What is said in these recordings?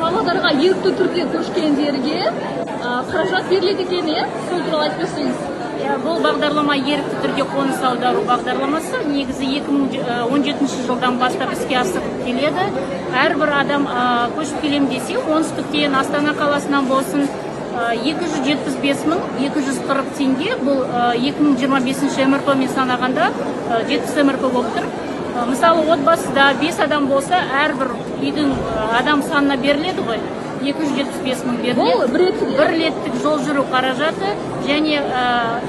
Павлодарға ерікті түрде көшкендерге қаражат беріледі екен, иә? Сол туралы айтып берсеңіз. Иә, бұл бағдарлама — ерікті түрде қоныс аудару бағдарламасы. Негізі 2017 жылдан бастап іске асырылып келеді. Әрбір адам көшіп келем десе, оңтүстіктен, Астана қаласынан болсын, 275 мың 240 теңге. Бұл 2025 МРП мен санағанда 70 МРП болып тұр. Мысалы, отбасыда 5 адам болса, әрбір үйдің адам санына беріледі ғой, 275 мың беріледі. Бұл бір реттік? Бір реттік жол жүру қаражаты. Және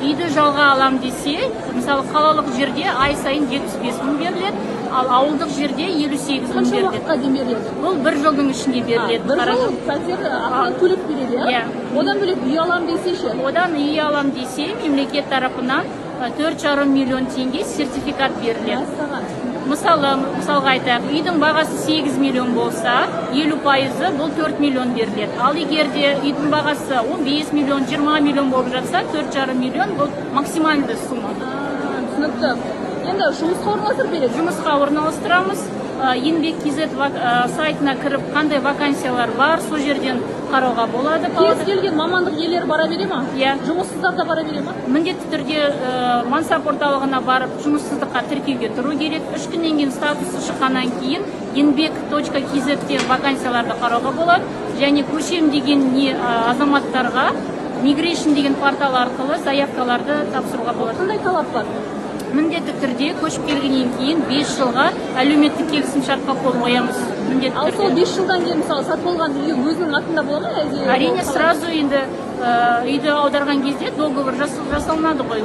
үйді жалға алам десе, мысалы, қалалық жерде ай сайын 75 мың беріледі, ал ауылдық жерде 58 мың Қанша беріледі. уақытқа дейін беріледі? Бұл бір жылдың ішінде беріледі бір қаражат. жыл пәтер ақылы төлеп береді, иә? Иә. Одан бөлек үй алам десе ше? Одан үй алам десе, мемлекет тарапынан 4,5 миллион теңге сертификат беріледі. Мәссаған! Мысалы, мысалға айтайық, үйдің бағасы 8 миллион болса, 50%-ы бұл 4 миллион беріледі. Ал егер де үйдің бағасы 15 миллион, 20 миллион болып жатса, 4,5 миллион бұл максимальный сумма. Түсінікті. Енді жұмысқа орналастырып береді? Жұмысқа орналастырамыз. Еңбек kz сайтына кіріп, қандай вакансиялар бар, сол жерден қарауға болады. Кез келген мамандық иелері бара бере ма? Иә. Жұмыссыздар да бара бере ма? Міндетті түрде мансап орталығына барып, жұмыссыздыққа тіркеуге тұру керек. 3 күннен кейін статусы шыққаннан кейін еңбек.kz-те вакансияларды қарауға болады. Және көшем деген не азаматтарға Migration деген портал арқылы заявкаларды тапсыруға болады. Қандай талап бар? Міндетті түрде көшіп келгеннен кейін 5 жылға әлеуметтік келісімшартқа қол қоямыз міндетті Ал сол түрде. 5 жылдан кейін, мысалы, сатып алған үйі өзінің атында бола ма, әлде Әрине. қалай? Сразу енді үйді аударған кезде договор жасалынады ғой.